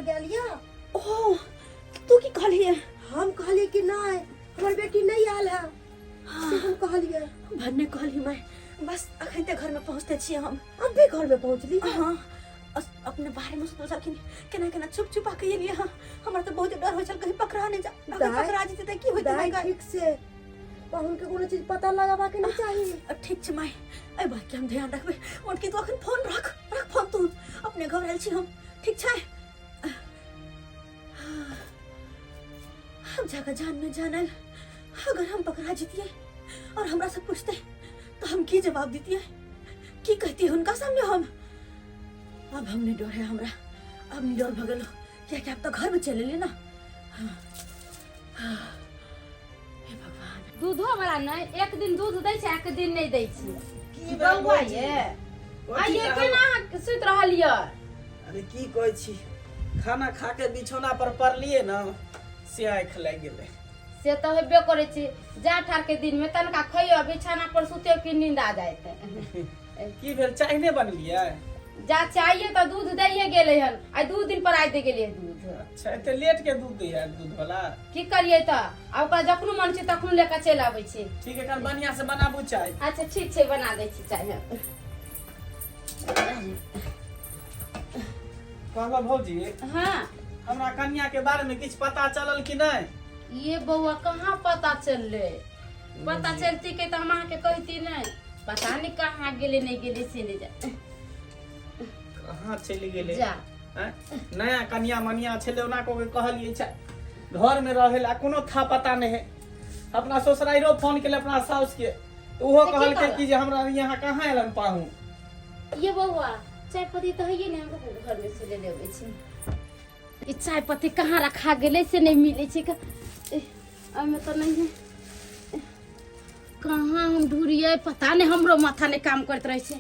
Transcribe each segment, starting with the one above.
पर गेल यऽ। ओ तू की कहलिए? हम कहलिए कि नहीं, हमर बेटी नहीं आयल है, से हम कहलिए। भन्ने कहली मैं, बस अखन ते घर में पहुंचते छियै हम। अब भी घर में पहुंचली? हाँ, अपने बारे में सोचल छलखिन केना केना छुप छुपा के एलियै हँ। हमरा तऽ बहुत डर होइ छल कहीं पकड़ा नहि जा, अगर दाइ, पकड़ा जेतै तऽ की होइतै? दाइ, माय गै। ठीक से पाहुन के कोनो चीज पता लगाबा के नहीं चाही। ठीक छै माय, एहि बात के हम ध्यान रखबै। मोटकी, तू अखन फोन रख, रख फोन तू, अपने घबरायल छी हम। ठीक छै, हम जाकर जान में जान आयल। अगर हम पकड़ा जितिए और हमरा से पूछते तो हम की जवाब दितिए, की कहती हुनका सामने हम? अब हम नहीं डर है हमरा, अब नहीं डर भगल, क्या कि अब तो घर में चले ले ना। हाँ, हाँ, हे भगवान। दूधो वाला नहि, एक दिन दूध दै छै, एक दिन नहि दै छै। की भेल बौआ भौजी? ये कथी आइये कहब? केना अहाँ सुति रहल यऽ? अरे की कहै छी, खाना खा के बिछौना पर पड़लिए ना, से आँखि लागि गेलै। से तऽ हेबे करै छै, जा ठार के दिन में तनका खइयो, बिछाना पर सुतियो कि नींद आ जायत। की भेल, चाय नहि बनेलियै? जा चाहिए तऽ दूध दैये गेलै हन, आइ 2 दिन पर आइ दे गेलै दूध। अच्छा, एते लेट के दूध दैया दूध वाला? की करियै तऽ, आ ओकरा जखनो मन छै तखनो लेके चलि आबै छै। ठीक है, कल बढ़िया से बनाबू चाय। अच्छा ठीक छै, बना दै छी चाय हम। कहलहुँ भौजी। हाँ। हमरा कन्या के बारे में किछु पता चलल कि नहि? ये बौआ, कहाँ पता चललै? पता चलती के तऽ हम अहाँके कहती नहि। पता नहि कहाँ गेलै, नहि गेलै से नहि जा। कहाँ चलि गेलै? जा। आँय? नया कन्या मनिया छलै, ओना कऽ के कहलियै छै घर में रहे ला, कोनो था पता नहि है। अपना ससुराइरो फोन केले अपना साउस के, तऽ ओहो तऽ की कहलकै कहलक? कि जे हमरा यहाँ कहाँ एलन पाहुन। ये बौआ, चाय पत्ती तऽ हैये नहि, हम घर में से ले लेबै छी। ई चाय पत्ती कहाँ रखा गेलै से नहि मिलै छै। एहिमे तऽ नहि है, कहाँ हम ढूँढियै पता नहि, हमरो माथा नहि काम करैत रहै छै।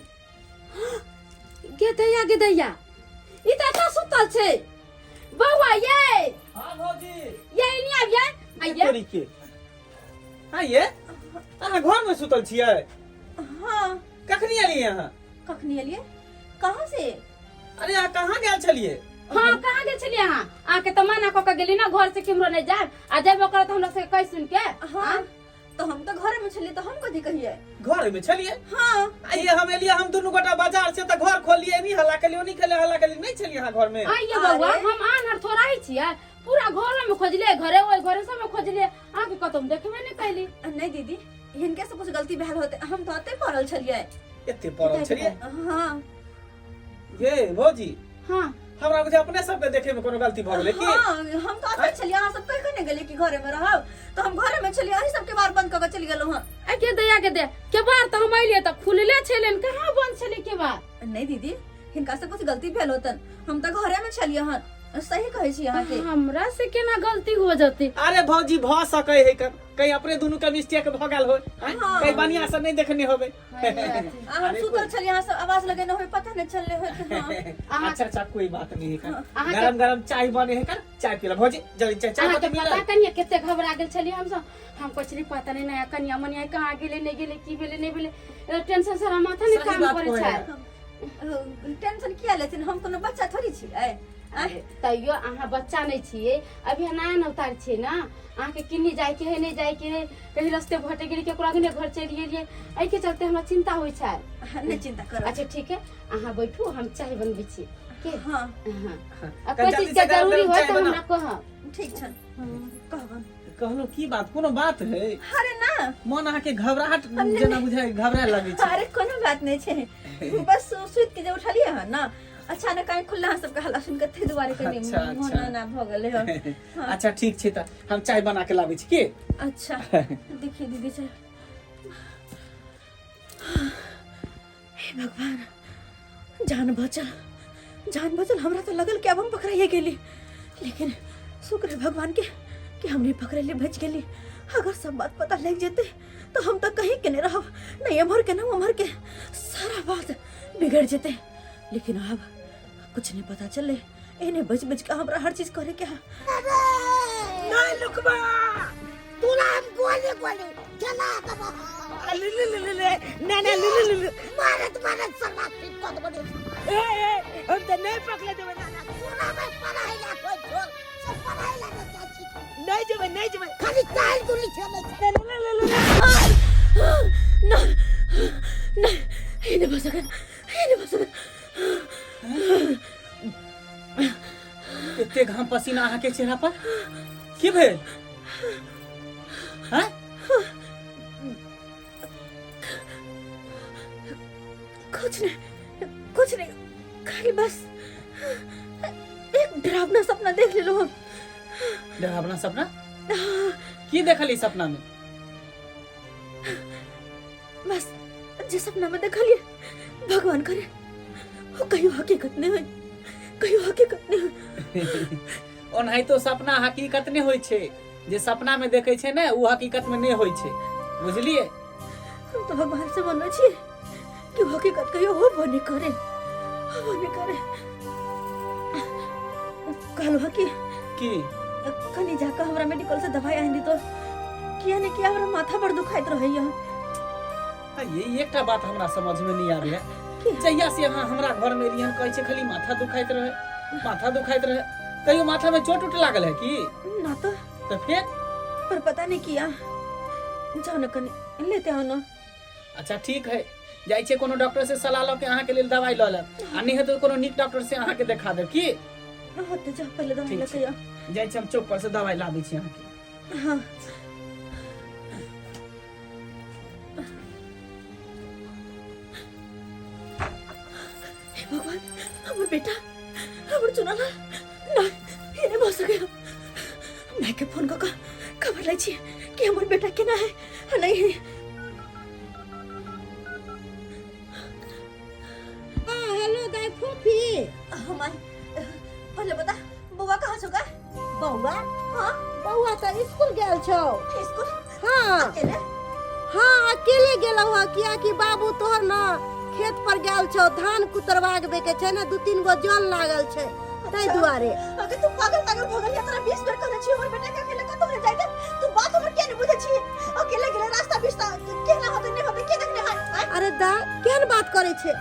गे दैया, गे दैया, ई तऽ एतऽ सुतल छै। बौआ ये। हाँ भौजी। ये एनी आबियै आइये। तोरी के, हाँ ये अहाँ घर में सुतल छियै? हाँ। कखनी एलियै अहाँ? कखनी एलियै कहाँ से? अरे अहाँ कहाँ गेल छलियै? हाँ, कहाँ गेल छलियै अहाँ? अहाँके तऽ मना कऽ के गेली ना घर से केम्हरो नहि जायब, आ जेबो करत हमरा सबके कहि सुन के। हाँ, तो हम तो घरे में छलियै, तो हम कथी कहियै? घर में छलियै? हाँ। आइए हम एलियै, हम दुनू गोटा बाजार से, तऽ घर खोलियै, नहीं हल्ला केलियै, नहीं केलियै हल्ला केलियै, नहीं छलियै अहाँ घर में? आइए बौआ, अरे। हम आन्हर थोड़ा ही छियै, पूरा घर में खोजलियै, घरे ओहि घरे सब में खोजलियै, अहाँके कतौ हम देखबे नहि कैली। नहीं दीदी, हिनके से कुछ गलती भेल होते, हम तो अते पड़ल छलियै। एते पड़ल छलियै? हाँ। ये भौजी। हाँ। हमरा बुझे अपने सबके देखे में कोनो गलती भऽ गेलै की? हाँ, हम तो अते छलियै, अहाँ सब कहि कहि ने गेलियै कि घरे में रहब, तो हम घरे में छलियै, अहीं सबके बार बंद कऽ के चलि गेलहुँ हँ। आ के दया के दे के बार तऽ हम अइलियै तऽ खुलले छलै, कहाँ बंद छलै के बार? नहीं दीदी, हिनका से कुछ गलती भेल होतन, हम तऽ घरे में छलियै हन, सही कहै छी अहाँके। हमरा से केना गलती हो जते? अरे भौजी, भऽ सकै है कहीं अपने दुनू के मिस्टेक भऽ गेल हो, आँय? हाँ। कहीं बढ़िया से नहीं देखने होबे। आ हम अरे सुतल छलियै, अहाँ सब आवाज लगेने होबे, पता नहीं चलले होते। हाँ। अच्छा अच्छा, कोई बात नहीं है कर। अहाँके- गरम गरम चाय बने है कर, चाय पी ला भौजी, जल्दी चाय, चाय अहाँके पत्ती पता मिलल। कनिया कते घबरा गेल छलियै हमसब, हम कहै छलियै पता नहि नया कनिया मनिया कहाँ गेलै नहि गेलै, की भेलै नहि भेलै, टेंशन सारा माथा नहि सही काम बात करै कहै छै। है। टेंशन किया लेथिन, हम कोनो बच्चा थोड़ी छियै? अरे, तैयो अहाँ बच्चा नहि छियै, अभी अहाँ नया नवतार छियै ने, अहाँके किन्नी जायके है नहि जायके है, कहीं रस्ते भटक गेलियै, केकरो अगने घर चलि गेलियै, एहिके चलते हमरा चिंता होइ छै। नहि चिंता करब। अच्छा ठीक है, अहाँ बैठू, हम चाय बनबै छी के। हाँ। हाँ। आ कनि कोई जल्दी चीज से के गरम जरूरी गरम होय चाय तऽ बनाउ। हमरा कहब। ठीक छन, कहबन। कहलहुँ की बात, कोनो बात है? अरे ना। मन अहाँके घबराहट जेना बुझाइ, घबराए लगै छै। अरे कोनो बात नहीं छै, बस सुति के जे उठलियै हन ना, अचानक आँखि खुलला, अहाँ सबके हल्ला सुनि के, ताहि दुआरे कनि अच्छा, मोन अच्छा। एना भऽ गेलै हन। हाँ। अच्छा ठीक छै, तऽ हम चाय बना के लाबै छी की। अच्छा देखिए दीदी चाय। हे भगवान, जान बचल, जान बचल। हमरा तो लगल कि अब हम पकड़ाइए गेली, लेकिन शुक्र है भगवान के कि हम नहीं पकड़ेली, बच गेली। अगर सब बात पता लग जेते तो हम तो कहीं के नहीं रहब, नहीं एम्हर के ना उम्हर के, सारा बात बिगड़ जेते। लेकिन अब कुछ नहीं पता चले, एने बच बच के हमरा हर चीज करे के है। नहीं लुकबा, तोरा हम गोली गोली जला देबो। ले ले ले ले ले ना ना ले ले ले ले। मारत मारत सरवा ठीक कऽ देबो। ए ए, हम तऽ नहीं पकड़े देबै ना ना। तोरा में पढ़ाई ला काल गुल्ली खेलै छै। ना ना, ई नहि भऽ सकत, ई नहि भऽ सकत। एते घाम पसीना अहाँके चेहरा पर की भेल? हैं? कुछ नहीं, कुछ नहीं, खाली बस एक डरावना सपना देख लेलो हम। डरावना सपना? की देखली सपना में? बस जे सपना में देखलिए, भगवान करे वो कहियो हकीकत नहीं होई, कहियो हकीकत नहीं होई। ओनाहितो सपना हकीकत नहि होइ छै। जे सपना में देखै छै ने, ओ हकीकत में नहि होइ छै, बुझलिए? हम तो भगवान से मानै छियै कि हकीकत कहियो होबो नहीं करे, होबो नहीं करे। कहलहुँ कि की? कनी जाकर हमरा मेडिकल से दवाई आनि तो, किया नहीं किया हमरा माथा बड़ दुखाइत रहैया। आ ये एकटा बात हमरा समझ में नहीं आबै है। की? जहिया से अहाँ हमरा घर में एलियै हन, कहै छै खाली माथा दुखाइत रहे, माथा दुखाइत रहे। कहियो माथा में चोट उट लागल है की? ना तो। तऽ फेर? पर पता नहीं किया, जाओ ना कनी लेते आओ ना। अच्छा ठीक है, जाइ छियै कोनो डॉक्टर से सलाह लऽ के अहाँके लेल दवाई लऽ लेब, आ नहि हेतै तऽ कोनो नीक डॉक्टर से अहाँके देखा देब की? हाँ तो जाओ, पहले दवाई ठीक लेते छै। आओ। जाइ छी हम, चौक पर से दवाई लाबै छी अहाँके। हाँ। हे भगवान, हमर बेटा, हमर चुनालाल ना, ई नहि भऽ सकैया। माय के फोन कऽ कऽ खबर लै छी कि हमर बेटा केना है आ नहीं है। हाँ हेलो दाई फूफी। हाँ माय, पहले बता बउआ कहाँ छौ गा? बउआ? हाँ। बउआ तऽ स्कूल गेल छौ। स्कूल? हाँ। अकेले? हाँ अकेले गेलौ हँ, कियाकि बाबू तोहर न खेत पर गेल छौ, धान कुतरबाके के छै ने, 2-3 गो जल लागल छै ताहि दुआरे। अगर तू पागल तागल भऽ गेल, तोरा 20 बेर कहने छियौ हमर बेटा के अकेले कतौ नहि जाय दे, तू बात हमर किया नहि बुझै छी? अकेले गेले रास्ता बीच तऽ केना होतै नहि होतै के देखने है? आँय? अरे दा केहन बात करै छै?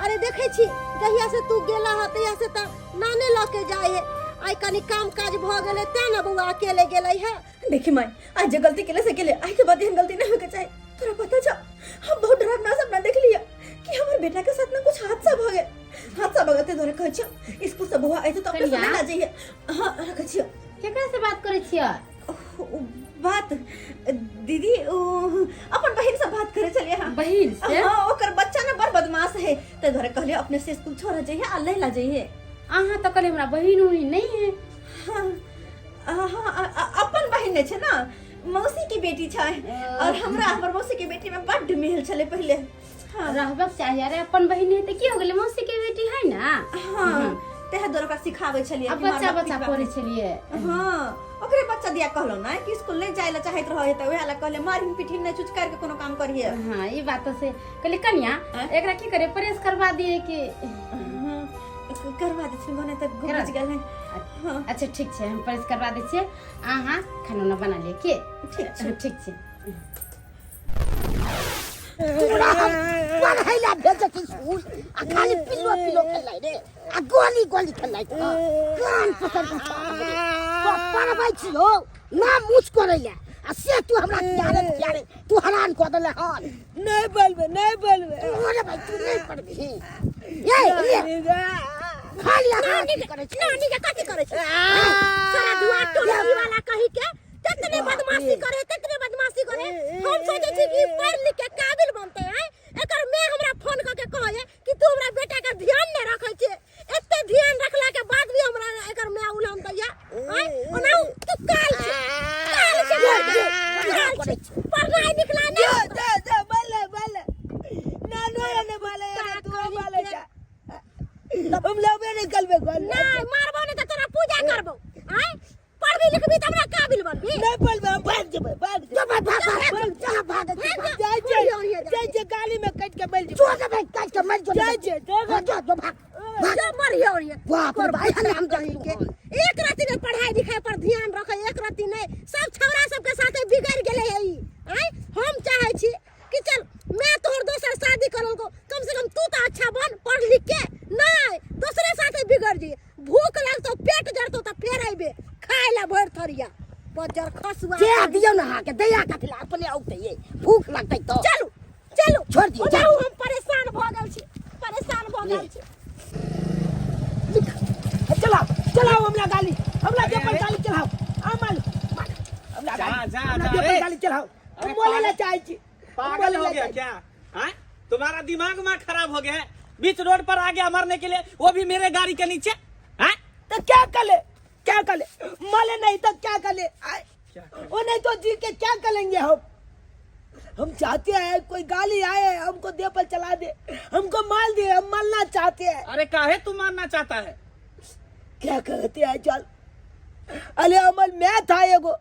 अरे देखै छी जहिया से तू गेला हँ तहिया से तऽ नाने लऽ के जाइ है, आइ कनी काम काज भऽ गेलै तें ने बौआ अकेले गेलै है। देखी माय, आज जे गलती केले से केले, आइ के बाद एहन गलती नहीं होके चाही। तोरा पता छौ हम बहुत डरावना सपना देख लिया कि हमर बेटा के साथ ना कुछ हादसा भ गेल, हादसा भ गेल। ते दुआरे कहै छियौ स्कूल से बौआ अयतौ तऽ अपने से कनिया? लेला जइहे। हाँ रखै छियौ। केकरा से बात करै छियै? ओ, बात दीदी ओ अपन बहिन से बात करे छलियै हँ। बहिन से? हाँ, ओकर बच्चा ना बड़ बदमाश है, ते दुआरे कहलियै अपने से स्कूल छोड़ जइहे आ लैला जइहे। अहाँ तऽ कहलियै हमरा बहिन उहिन नहीं है। हाँ हाँ, अपन बहिन नहि छै ना, मौसी की बेटी छै, और हमरा हमर मौसी के बेटी में बड्ड मेल छलै पहिले। हाँ। रहबाक चाही। अरे अपन बहिन है तऽ की हो गेलै, मौसी के बेटी है ना। हाँ तेह दुआरे ओकरा सिखाबै छलियै आ कि बच्चा मारबा बच्चा पीटबा। पढ़ै छलियै? हाँ ओकरे बच्चा दिया कहलहुँ ना कि स्कूल नहि जाय ला चाहैत रहै, तऽ वएह ला कहलियै मारहिन पीटहिन नहि, चुचकारि के कोनो काम करिहे। हाँ ई बात तऽ से कहलियै कनिया आँय? एकरा की करे, प्रेस करवा दिए कि? हाँ, करवा दै छियै, भने तऽ घुमि गेल है। हाँ। अच्छा ठीक छै, हम प्रेस करवा दै छियै, अहाँ खाना उना बना लिअ की? ठीक छै। ठीक छै। तोरा हम पढ़ै ला भेजै छी स्कूल आ खाली पिल्लो पिल्लो खेलै रे आ गोली गोली खेलै छ। कान पकड़ के छौ हमरे। तो पढ़बै छी हो ना मुछ करै ला आ से तू हमरा कियारे कियारे तू हरान कऽ देले हन। नहीं बोलबे, नहीं बोलबे। तू रे भाई, तू नहीं पढ़बही। ये ले खाली अहाँ की करै छी? नानी के कथी करै छी? सारा दुआर टोली वाला कही के ततने बदमाशी करे, ततने बदमाशी करे। हम सोचे छी कि पढ़ लिख के काबिल बनते हैं, एकर मैं हमरा फोन क के कहे कि तू हमरा बेटा के ध्यान नहीं रखे छे, एते ध्यान रखला के बाद भी हमरा एकर मैं उलहन दैया। आय ओना तू काल छे, काल छे, काल छे, पढ़नाइ लिखनाइ नहीं। जा जा बोले बोले नानो ने बोले तू बोले जा, हम लेबे नहीं करबे गोल। नहीं मारबो नहीं त तोरा पूजा करबो। आय पढ़बी लिखबी त हमरा काबिल बनबी। नहीं बोलबे, हम भाग जेबै, भाग जेबै। भाग भाग जा, भाग जाय छै, जाय छै, गाली में कटि के मरि जेबै। जो जेबै कटि के मरि जेबै। जाय छै, जो जो जो भाग जो मरियो रे। बाप रे भाई, हम कहीं के एक राति ने पढ़ाई लिखाई पर ध्यान रखे, एक राति नहीं, सब छौड़ा सबके साथे बिगड़ गेले है ई। आय हम चाहे छी कि चल मैं तोहर दोसर शादी करल को, कम से कम तू तो अच्छा बन पढ़ लिख के, नहीं दोसरे साथे बिगड़ जी, भूख लगतो पेट जरतो त फेर आइबे खाए ला भर थरिया। बजर खसुआ जे दियौ ना अहाँके दया कथी ला अपने औतै ये भूख लगतै तो चलू चलू छोड़ दियौ, ओनाहु जाउ। हम परेशान भऽ गेल छी परेशान भऽ गेल छी चलाओ चलाओ हमरा गाली हमरा के पर अरे। गाली चलाओ आ मालू हमरा जा, गाली जा, हमरा जा, के पर रे। गाली चलाओ अरे हम बोले ला पागल- चाहे छी हम पागल बोले हो ला गया चाहे छी। क्या हाँ? तुम्हारा दिमाग में खराब हो गया है बीच रोड पर आ गया मरने के लिए वो भी मेरे गाड़ी के नीचे हाँ? तो क्या करे क्या करे मले नहीं तो क्या करे क्या करे? वो नहीं तो जी के क्या करेंगे हम हम चाहते हैं कोई गाली आए हमको दे पर चला दे हमको मार दे हम मरना चाहते हैं अरे काहे तू मारना चाहता है क्या कहते हैं चल अरे अमल मैं था एगो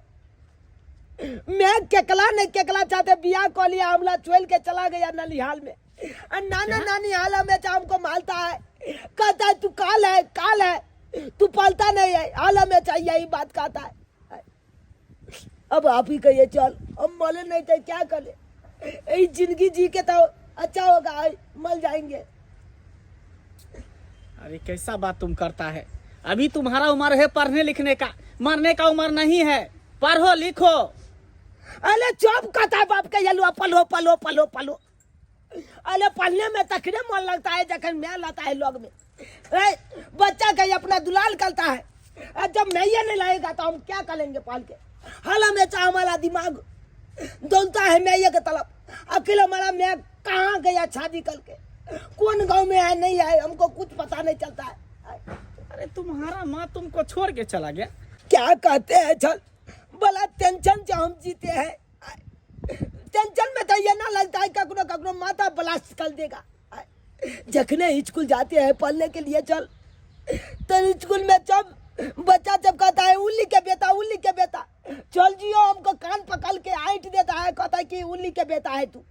मैं केकला नहीं केकला चाहते बिया को लिया हमला चोल के चला गया नलिहाल में और नाना नानी हाल में हमको मालता है कहता है तू काल है काल है तू पालता नहीं है हाल में चाहिए यही बात कहता है अब आप ही कहिए चल हम मले नहीं तो क्या करें यही जिंदगी जी के तो अच्छा होगा मर जाएंगे अरे कैसा बात तुम करता है अभी तुम्हारा उम्र है पढ़ने लिखने का मरने का उम्र नहीं है पढ़ो लिखो अरे चुप कहता है बाप के ये पलो पलो पलो पलो अरे पढ़ने में तखने मन लगता है जखन मैं लाता है लोग में ए, बच्चा के अपना दुलाल करता है और जब मैं ये नहीं लाएगा तो हम क्या करेंगे पाल के हाल हमेशा हमारा दिमाग दौड़ता है मैं ये के तरफ अकेला हमारा मैं कहाँ गया शादी करके कौन गांव में है नहीं है हमको कुछ पता नहीं चलता है अरे तुम्हारा माँ तुमको छोड़ के चला गया क्या कहते हैं चल बड़ा टेंशन से हम जीते हैं टेंशन में तो ये ना लगता है कखनो कखनो माथा ब्लास्ट कर देगा जखने स्कूल जाते हैं पढ़ने के लिए चल तो स्कूल में जब बच्चा जब कहता है उल्ली के बेटा उल्ली के बेटा चल जियो हमको कान पकड़ के आइट देता है कहता है कि उल्ली के बेटा है तू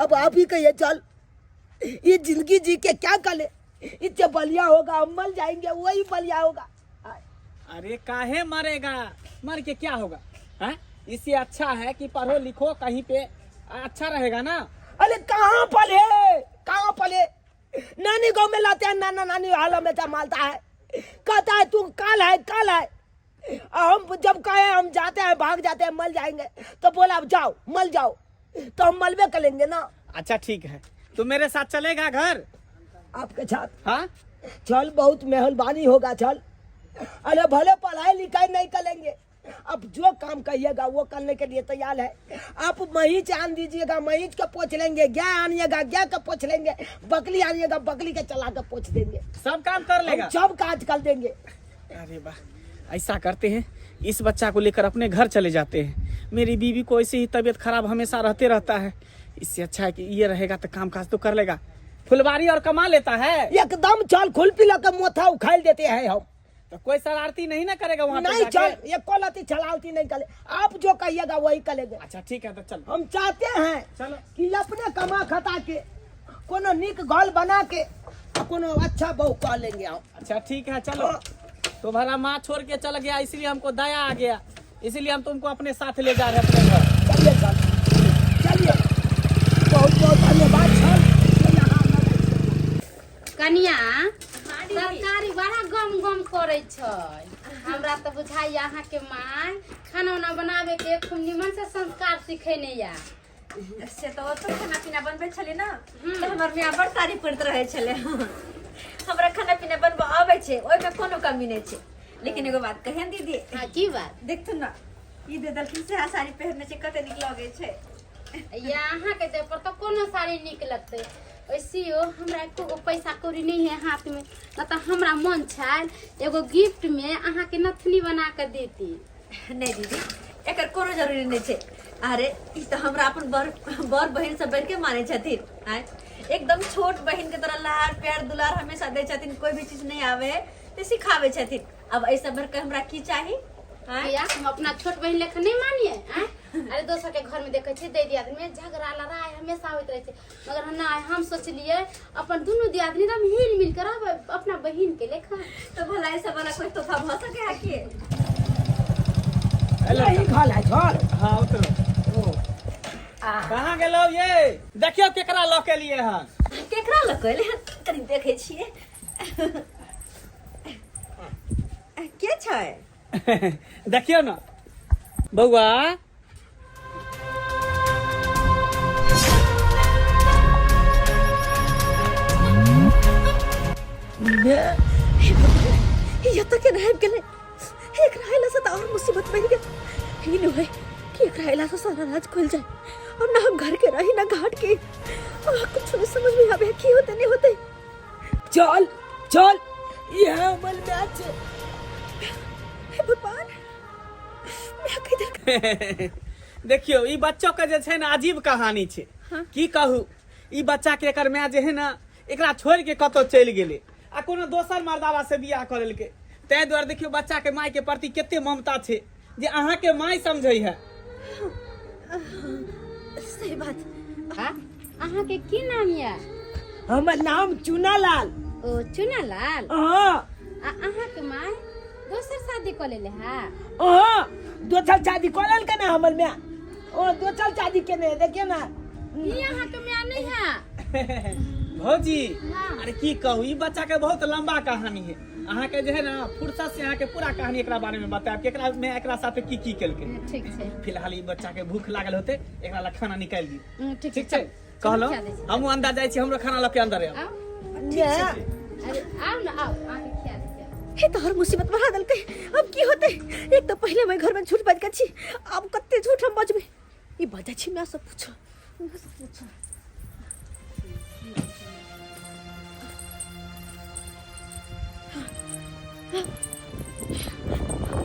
अब आप ही कहिए चल ये जिंदगी जी के क्या करे इससे बलिया होगा हम मर जाएंगे वही बलिया होगा अरे काहे मरेगा मर के क्या होगा हैं? इससे अच्छा है कि पढ़ो लिखो कहीं पे अच्छा रहेगा ना अरे कहाँ पढ़े कहाँ पढ़े नानी गाँव में लाते हैं नाना नानी हाल में मालता है कहता है तू काल है काल है और हम जब कहे हम जाते हैं भाग जाते हैं मर जाएंगे तो बोला अब जाओ मर जाओ तो हम मलबे करेंगे ना अच्छा ठीक है तू मेरे साथ चलेगा घर आपके साथ हाँ चल बहुत मेहरबानी होगा चल अरे भले पढ़ाई लिखाई नहीं करेंगे अब जो काम कहिएगा वो करने के लिए तैयार है आप महीच आन दीजिएगा महीच के पोछ लेंगे गाय आनिएगा गाय के पोछ लेंगे बकरी आनिएगा बकरी के चला के पोछ देंगे सब काम कर लेगा हम सब काज कर देंगे अरे वाह ऐसा करते हैं इस बच्चा को लेकर अपने घर चले जाते हैं मेरी बीवी को ऐसे ही तबीयत खराब हमेशा रहते रहता है इससे अच्छा है कि ये रहेगा तो काम काज तो कर लेगा फुलवारी और कमा लेता है एकदम चल खुल पिला के मोथा उखाड़ देते हैं हम तो कोई शरारती नहीं ना करेगा वहाँ पे नहीं जाके? चल ये कोलती छलावती नहीं करे आप जो कहिएगा वही करेंगे अच्छा ठीक है तो चल हम चाहते हैं चलो कि अपने कमा खता के कोनो निक घर बना के आ कोनो अच्छा बहू कह लेंगे हम अच्छा ठीक है चलो तुम्हारा माँ छोड़ के चल गया इसलिए हमको दया आ गया इसलिए हम तुमको अपने साथ ले जा रहे हैं अपने घर चलिए चल चलिए बहुत बहुत धन्यवाद सर कनिया तरकारी बड़ा गम गम करै छै हमरा तऽ बुझाइया अहाँके माय खाना उना बनाबे के खूब निमन से संस्कार सिखेने या से तऽ ओतऽ खाना पीना बनबै छलियै ने तऽ हमर माय बड़ तारीफ करैत रहै छलै हमरा खाना पीना बनबऽ अबै छै ओहिमे कोनो कमी नहि छै लेकिन एगो बात कहियन दीदी हाँ की बात देखथुन ने ई दे देलखिन सएह साड़ी पहिरने छै कते नीक लगै छै या अहाँके देह पर तऽ कोनो साड़ी नीक लगतै वैसियो हमरा एको गो पैसा कौड़ी नहि है हाथ में न तऽ हमरा मन छल एगो गिफ्ट में अहाँके नथनी बना कऽ देती नहि दीदी एकर कोनो जरूरी नहि छै अरे ई तऽ हमरा अपन बड़ बड़ बहिन सब बढ़ि के मानै छथिन आँय एकदम छोट बहिन के तरह लाड़ प्यार दुलार हमेशा दै छथिन कोई भी चीज नहि आवे है तऽ सिखाबै छथिन अब एहि सब बढ़ि के हमरा की चाही आँय भैया हम अपना छोट बहिन लेखा नहीं मानिए आँय? अरे दोसर के घर में देखे छियै दै दियादनी में झगड़ा लड़ाई हमेशा होइत रहै छै मगर हम नहि हम सोचलियै अपन दुनू दियादनी एकदम हिल मिल के रहबै अपना बहिन के लेखा तऽ भला एहि सब वाला कोई तोहफा भऽ सकै है की यही घर है छल हाँ उतरो कहाँ गेलो ये देखियो केकरा लऽ के लिए हन केकरा लऽ कऽ एलै हन कनि देखै छियै के छै देखियो ना बौआ हे भगवान, ई एतऽ केना आबि गेलै? एकरा अयला से तऽ और मुसीबत बढ़ि गेल। ई नहि होय कि एकरा अयला से सारा राज खुलि जाय। अब ना हम घर के रही ना घाट के। आह, कुछ नहीं समझ में आवे की होते नहीं होते। चल चल यह हमर मैच है। हे भगवान, मैं किधर देखियौ ई बच्चो के जे छै ने अजीब कहानी छै की कहू ई बच्चा के एकर माय जे है ने एकरा छोड़ के कतौ चलि गेलै आ कोनो दोसर मर्दावा से बियाह कऽ लेलकै ताहि दुआरे देखियौ बच्चा के माय के प्रति कते ममता छै जे अहाँके माय समझै है सही बात हाँ अहाँके की नाम यऽ हमर नाम चुना लाल ओ चुना लाल हाँ आ अहाँके माय दोसर शादी कऽ लेले है हाँ दोसर शादी कऽ लेलकै ने हमर माय ओ दोसर शादी केने देखियौ ने ई अहाँके माय नहीं है भौजी हाँ। अरे की कहू ई बच्चा के बहुत लंबा कहानी है अहाँके जे है ना फुर्सत से अहाँके पूरा कहानी एकरा बारे में बतायब कि एकरा में एकरा साथे की की केलकै ठीक छै फिलहाल ई बच्चा के भूख लागल होते एकरा ला खाना निकालि दियौ ठीक ठीक छै कहलहुँ खिया दै छी। हमहूँ अंदर जाइ छी हमरो खाना लऽ के अंदर आउ आउ माय अरे आउ ने आउ अहाँके खिया दै छी हे तो हर मुसीबत बढ़ा देलकै अब की होते एक तो पहले मैं घर में झूठ बाज के छी अब कते झूठ हम बजबे ई बजै छी मैं से पूछो मैं से पूछो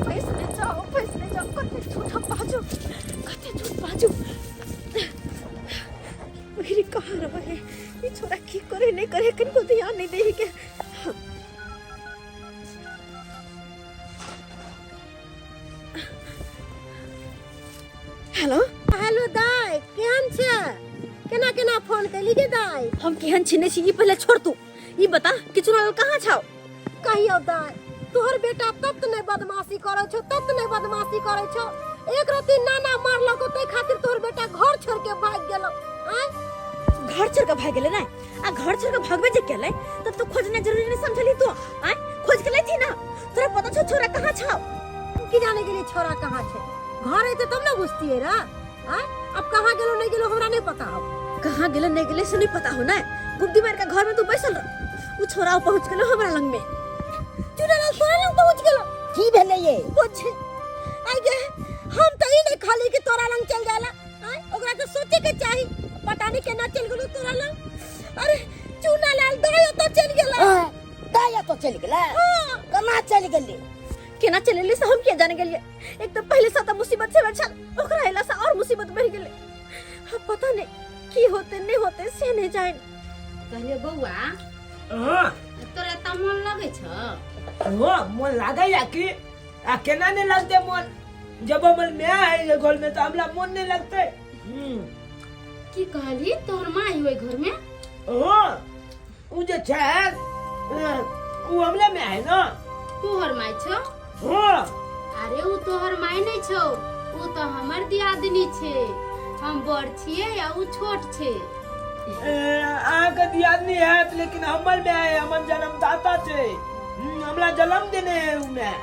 फैसले जाओ फैसले जाओ कते झूठ हम बाजू कते झूठ बाजू मेरी कहाँ रहे ये छोरा की करे नहीं करे कनको ध्यान नहीं दे के हेलो हेलो दाय केहन छै केना केना फोन कैली गे दाय हम केहन छी नहीं छी ई पहले छोड़ तू ई बता कि चुनाव कहाँ छाओ कहियो दाय तोहर बेटा तत नहीं बदमाशी करै छौ तत नहीं बदमाशी करै छौ एक रति नाना मारलको तै खातिर तोहर बेटा घर छोड़ के भाग गेलो आय घर छोड़ के भाग गेलै ना आ घर छोड़ के भागबे जे केलै तब तो खोजना जरूरी नहीं समझली तू आय खोज के लेथी ना तोरा पता छौ छोरा कहाँ छौ की जाने गेली छोरा कहाँ छै घर अइते तब ना बुझतियै रे आय अब कहाँ गेलो नहीं गेलो हमरा नहीं पता हो कहाँ गेलै नहीं गेलै से नहीं पता हो ना गुप्ती मार के घर में तू बैसल रह उ छोरा पहुंच गेलो हमरा लंग में चुनालाल तोरा लंग पहुंच गेलो की भेलै ये बुझ आई गे हम तो ई नहीं खाली कि तोरा लंग चल जाला आय ओकरा तो सोचे के चाही पता नहीं केना चल गेलो तोरा लंग अरे चुनालाल दाय तो चल गेला दाया तो चलि गेलै केना चलि गेलै केना चलेली से हम किया जाने गेलिए एक तो पहले से तो मुसीबत से छल ओकरा अयला से और मुसीबत बढ़ गेलै अब पता नहीं की होते नहीं होते से नहीं जाने कहलियो बौआ हाँ तोरा एतऽ मोन लगै छौ हाँ मन लागैया कि आ केना नहीं लगते मन जब हमर माय है घर में तो हमरा मन नहीं लगते हम्म की कहली तोहर माँ आई ओहि घर में हाँ उ जे छै उ हमरे माय है ना तोहर माय छौ हाँ अरे उ तोहर माय नहीं छौ उ तो हमर दियादनी छै हम बड़ छियै आ उ छोट छै अहाँके दियादनी हैत लेकिन हमर माय है हमर जन्मदाता छै हमरा जन्म देने है उ माय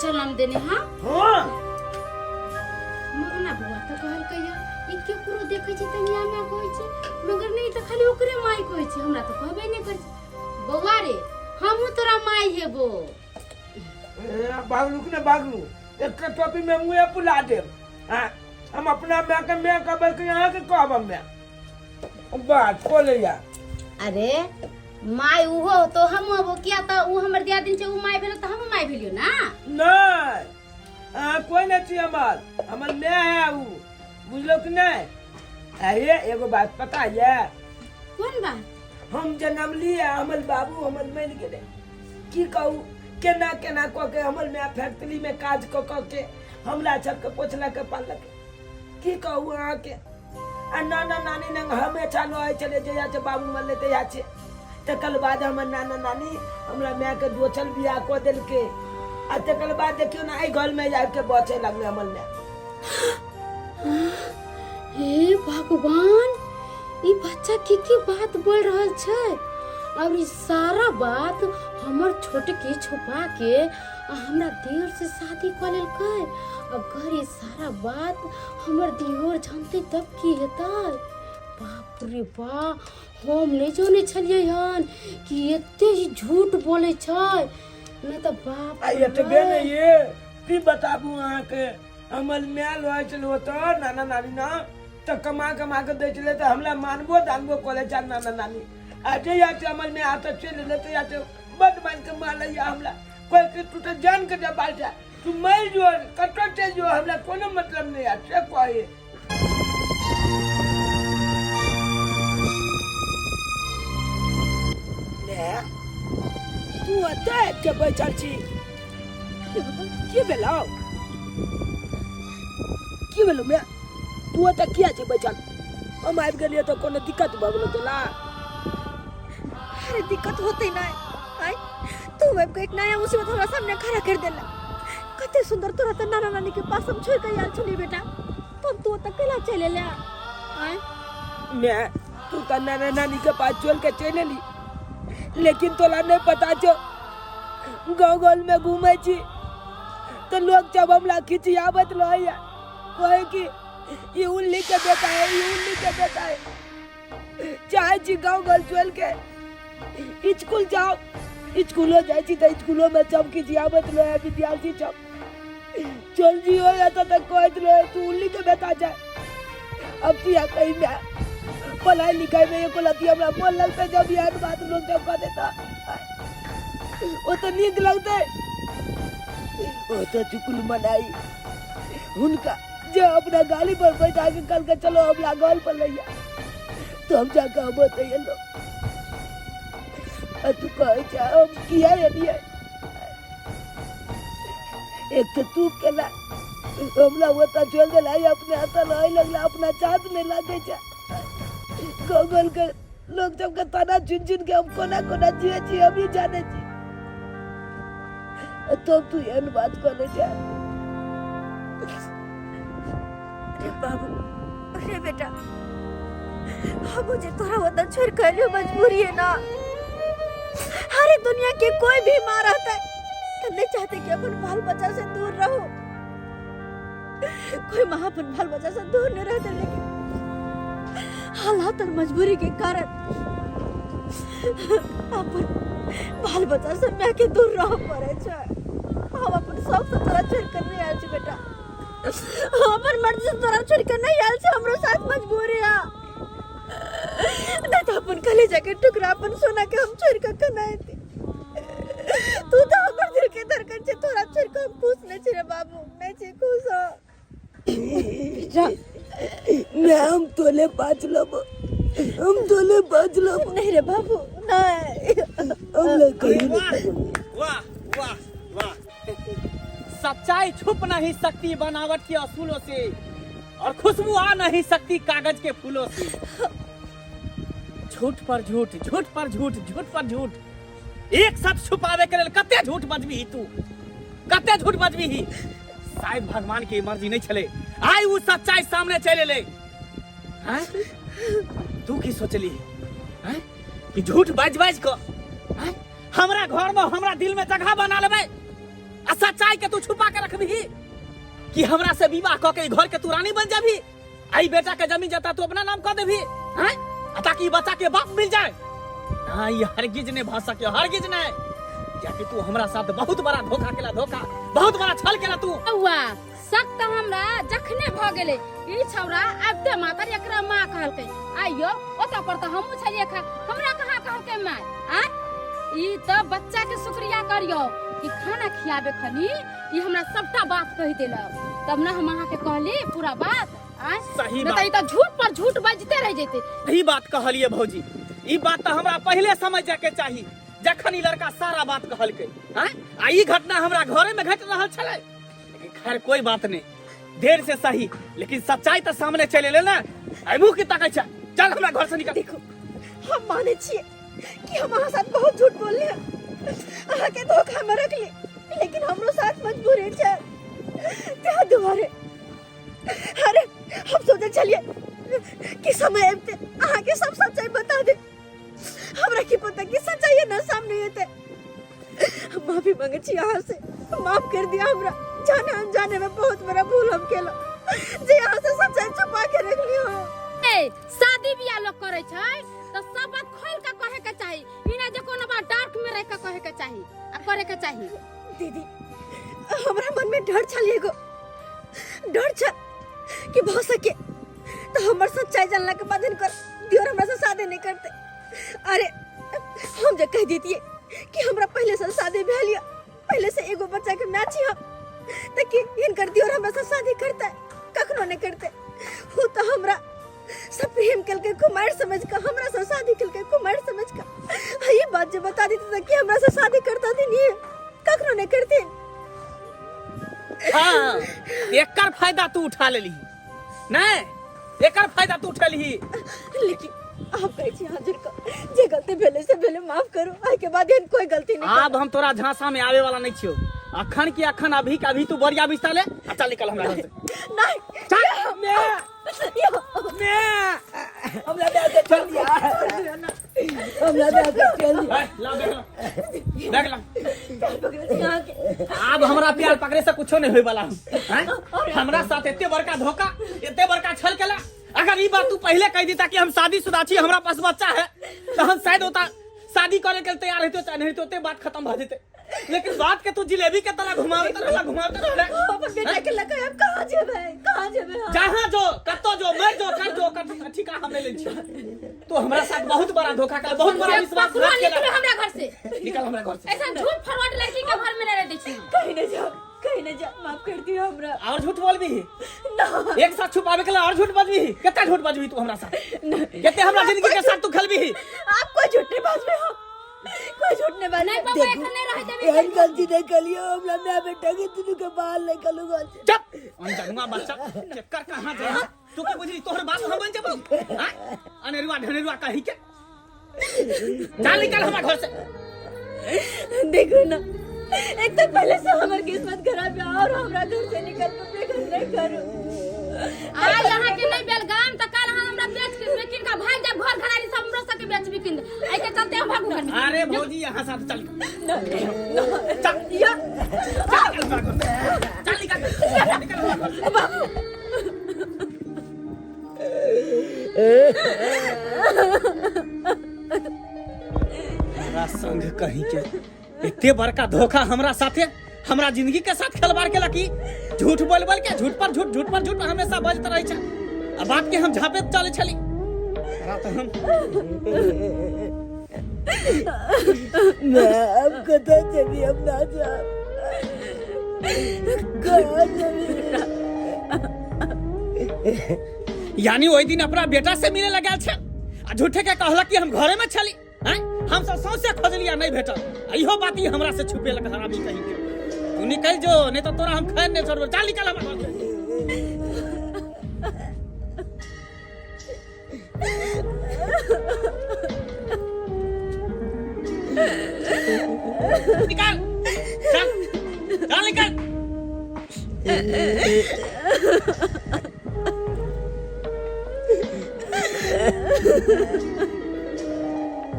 जन्म देने हाँ हाँ मगर ना बौआ तऽ कहलकै या ई केकरो देखै छै तऽ मियाँ मियाँ कहै छै मगर नहि तऽ खाली ओकरे माय कहै छै हमरा तऽ कहबे नहि करै छै बौआ रे हमहूँ तोरा माय हेबो भागलू कि ने भागलू एक टोपी में मुँहे पुला देब हाँ हम अपना माय के माय कहबै कि अहाँके कहब माय बात को ले जा अरे माय उहो तो हम हबो किया तऽ उ हमर दियादिन छै उ माय भेलो तऽ हमहूँ माय भेलियो ना नहीं अहाँ कोई नहीं छी हमर हमर माय है उ बुझलो कि नहीं अरे एगो बात पता है कोन बात हम जन्म लिए हमर बाबू हमर मरि गेलै की कहू केना केना कऽ के हमर माय फैक्ट्री में काज कऽ कऽ के हमरा सबके पोछलक पाललक की कहू अहाँके आ नाना नानी लग हमेशा रहै छलै जहिया से बाबू मरलै तहिया से तकर बाद हमर नाना नानी हमरा मायके दोसर बियाह कऽ देलकै आ तकर बाद देखियौ ने एहि घरमे आबि के बचै लगलै हमर माय हे भगवान ई बच्चा की की बात बोल रहल छै और ई सारा बात हमर छोटकी छुपा के आ हमरा देर से शादी कऽ लेलकै। अगर ई सारा बात हमर दियोर जानतै तब की हेतै? बाप रे बा, हम नहि जानै छलियै हन कि एते ही झूठ बोलै छै। नहि तऽ बाप आ रे। एतबे नहि ये, की बताबू अहाँके, हमर माय रहै छलै ओतऽ नाना नानी ना, तऽ कमा कमा कऽ दै छलै, तऽ हमरा मानबो दानबो करै छल नाना नानी। आ जहिया से हमर माय हाथ चलि एलै तहिया से बड्ड मारि कऽ मारैया हमरा, कहै कि तू तऽ जान के जबाल छै, तू मरि जो, कतऽ चलि जो, हमरा कोनो मतलब नहि है, से कहै। तू एतऽ आबि के बैठल छी, की भेलौ? की भेलौ मैं? तू एतऽ किया छै बैठल? हम आबि गेलियै तऽ कोनो दिक्कत भऽ गेलौ तोला? अरे दिक्कत होते ना आय, तू आबि के एक नया मुसीबत हमरा सामने खड़ा कर देला। कते सुंदर तोरा तऽ नाना नानी के पास हम छोड़ के आयल छली बेटा, तब तू ओतऽ केला चलि एला आय? मैं तू तऽ नाना नानी के पास चल के चलि एली, लेकिन तोला नहीं पता छौ, गाँव गाँव में घूमै छी तऽ लोग जब हमरा खिचियाबैत रहैया, कहै कि ई उल्ली के बेटा है, ई उल्ली के बेटा है। चाहे छी गाँव घर चल के स्कूल जाओ, स्कूलो जाइ छी तऽ स्कूलो में सब खिचियाबैत रहै विद्यार्थी सब। चल जी हो या तो तक कहैत रहे तू उल्ली के बेटा छै। अब तू यहाँ कहीं में पढ़ाई लिखाई में एको लती हमरा मन लगते जब एहन बात लोग जब कह देता ओ तो नीक लगते। ओ तो चुकुल मनाई हुनका जे अपना गाड़ी पर बैठा के कल के चलो हमरा घर पर लैया, तो हम जाकर हम बताइए लो। आ तू कहे छै हम किया एलियै? एक तो तू केला हमरा ओतऽ छोड़ि देला, अपने एतऽ रहै लगला, अपना चाँद नहि लागै छै। गूगल के लोग सबके ताना चुन चुन के हम कोना कोना जिए छी हम ही जाने छी, तब तू एहन बात करै छै। अरे बाबू, अरे बेटा, हम मुझे तोरा वतन छोड़ के अलियो मजबूरी है ना। अरे दुनिया के कोई भी माँ रहता है तो नहीं चाहते कि अपन बाल बच्चा से दूर रहो। कोई माँ अपन बाल बच्चा से दूर नहीं रहते, लेकिन हालात और मजबूरी के कारण अपन बाल बच्चा से मैं के दूर रह पड़े छे। हम अपन शौक से तोरा छोड़ कर नहीं आयल छी बेटा, हम अपन मर्जी से तोरा छोड़ कर नहीं आयल छी, हमरो साथ मजबूरी है। नहीं तो अपन कलेजा के टुकड़ा अपन सोना के हम छोड़ कर केना एती? तू तो हमर दिल के धड़कन छे, तोरा छोड़ कर हम खुश नहीं छी रे बाबू, नहीं छी खुश हो। मैं हम तोले बाज लब, हम तोले बाज लब। नहीं रे बाबू नहीं, हम लोग कहीं वाह वाह वाह वाह। सच्चाई छुप नहीं सकती बनावट के असूलों से, और खुशबू आ नहीं सकती कागज के फूलों से। झूठ पर झूठ, झूठ पर झूठ, झूठ पर झूठ, एक साथ छुपावे के लेल कते झूठ बजबी तू, कते झूठ बजबी। शायद भगवान के मर्जी नहीं छले आइ उ सच्चाई सामने चले ले। हैं तू की सोचली हैं कि झूठ बाज बाज क हैं हमरा घर में हमरा दिल में जगह बना लेबे, आ सच्चाई के तू छुपा के रखबी कि हमरा से विवाह क के घर के तू रानी बन जाबी, आई बेटा के जमीन जाता तू अपना नाम क देबी हैं, ताकि ई बच्चा के बाप मिल जाए। ना, ये हरगिज नहीं भ सके, हरगिज नहीं, कियाकि तू हमरा साथ बहुत बड़ा धोखा केला, धोखा बहुत बड़ा छल केला तू। बौआ सख्त हमरा जखने भ गेलै ई छौड़ा आबिते मातर एकरा माँ कहलकै आइयो, ओतऽ पर तऽ हमहूँ छलियै खा, हमरा कहाँ कहलकै माय? आ ई तऽ बच्चा के शुक्रिया करियौ कि खाना खियाबे खनी ई हमरा सबटा बात कहि देलक, तब ने हम अहाँके कहली पूरा बात। आँय सही नहि तऽ ई बात, तऽ झूठ पर झूठ बजिते रहि जेतै। सही बात कहलिए भौजी, ई बात तऽ हमरा पहिले समझ जाके चाही जखन ई लड़का सारा बात कहलकै। आँय आ ई घटना हमरा घरे में घटि रहल छलै, लेकिन खैर कोई बात नहीं, देर से सही लेकिन सच्चाई तऽ सामने चलि एलै ने। आइ मुँह की तकै छै, चल हमरा घर से निकल। देखो हम माने छियै कि हम अहाँ साथ बहुत झूठ बोलले, अहाँ के धोखा में रखली, लेकिन हमरो साथ मजबूरी छै त्या दुआरे। अरे हम सोचे छलिए कि समय आबते अहाँ के सब सच्चाई बता दे, हमरा की पता कि सच्चाई ना सामने एते। छी अहाँ से, माफ कर दिया हमरा। जाने अनजाने में बहुत बड़ा भूल हम केलहुँ जे अहाँ से सच्चाई छुपा के रखली हो। ए, शादी बियाह लोग करे छै त सब बात खोल के कहे के चाही, ई ना जे कोनो बात डार्क में रह के कहे के चाही आ करे के चाही। दीदी हमरा मन में डर छल, एगो डर छल कि भऽ सके तो हमर सच्चाई जानला के बाद हिनकर दियोर हमरा से शादी नहीं करते। अरे हम जे कह देतिए कि हमरा पहले से शादी भेल या पहले से एगो बच्चा के माय छी हम, त कि हिनकर दियोर हमरा से शादी करते? कखनो नहीं करते। वो तो हमरा सब प्रेम कल के कुमार समझ के हमरा से शादी कल के कुमार समझ के ये बात जो बता देते कि हमरा से शादी करता थी नहीं, कखनो नहीं करते। हाँ, एकर फायदा तू उठा लेली नहीं, एकर फायदा तू उठा ली। लेकिन आप कहै छी हाथ जोड़ के जे गलती भेलै से भेलै, माफ करू, आइ के बाद एहन कोई गलती नहीं। आब हम तोरा झांसा में आवे वाला नहीं छियो। अखन की अखन अभी के अभी तू बोरिया बिस्तर ले आ चल निकल हमरा घर से। नहीं चल। मैं हमरा ब्याह के चल दिया, हमरा ब्याह के चल दिया। ए, ला बैग ला, बैग ला। आब हमरा प्यार पकड़े से कुछो नहीं होय वाला हैं? हमरा साथ एते बड़का धोखा, एते बड़का छल केला। अगर ई बात तू पहले कह देता कि हम शादीशुदा छी, हमरा पास बच्चा है, तो हम शायद होता शादी करे के तैयार होते, चाहे नहीं होते, बात खत्म भ जेते। लेकिन बात के तू जिलेबी के तरह घुमावत रहला, घुमावत रहला। अपन बेटा के लगा अब कहाँ जेबै, कहाँ जेबै हम? जहाँ जो कत्तो जो मर जो कर जो कर, ठीक है हम ले छी। तो हमरा साथ बहुत बड़ा धोखा कर, बहुत बड़ा विश्वासघात निकलो केला। हमरा घर से, निकल हमरा घर से। ऐसा झूठ फरवड लड़की के घर में नहीं रह दै छी। कहीं नहीं जाओ, कहीं नहीं जाओ, माफ कर दियो हमरा। और झूठ बोलबी ना एक साथ छुपावे के लिए और झूठ बजबी? कितना झूठ बजबी तू हमरा साथ? कितने हमरा जिंदगी के साथ तू खेलबी? आप कोई झूठ नहीं बाजबे हो, कोई झूठ नहीं बाजबे। नहीं बाबा एखन नहीं रह देबे। एहन गलती नहीं कलियो, हमरा माय बेटा के दुनू के बाल नहीं कलू गल। चुप अनजानुआ बच्चा, चक्कर कहां जा तू? के बुझली तोहर बाप हम बन जबो? हां अनेरुआ ढनेरुआ कही के चल निकल हमरा घर से। देखो ना, एक तो पहले से हमर किस्मत खराब है और हमरा घर से निकल के बेघर नहीं करो। आ यहाँ के नहीं बेलगाम त काल हम हमरा बेच के बेकिन का भाग जा घर घरारी सब हमरो सबके बेच बिकिन दे। एहि के चलते हम भागू घर में। अरे भौजी यहाँ साथ चल, ना चल या चल निकल हमरा घर से, चल निकल, निकल हमरा घर से। बाबू हमरा संग कहीं के एते बड़का धोखा, हमरा साथे हमरा जिंदगी के साथ खिलवाड़ केलक। ई झूठ बोल बोल के झूठ पर झूठ, झूठ पर झूठ हमेशा बजत रहे छै आ बात के हम झापे चले छली। रात हम मैं अब कतऽ जेबी, अब ना जा कहाँ जेबी? यानी ओहि दिन अपना बेटा से मिले लगल छै आ झूठे के कहलक कि हम घरे में छली हैं, हम सब सौंसे खोजलिया नहीं भेटल। आ इहो बात ही हमरा से छुपेलक हरामी कहीं के। तू निकल जो, नहीं तो तोरा हम खैर नहीं छोड़बो। चल निकल हमरा घर से। निकल, चल चल निकल।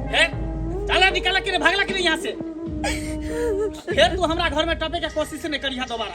ए, चला निकल कि नहीं भागला कि नहीं यहाँ से? फिर तू हमरा घर में टपे के कोशिश नहीं करिहा दोबारा।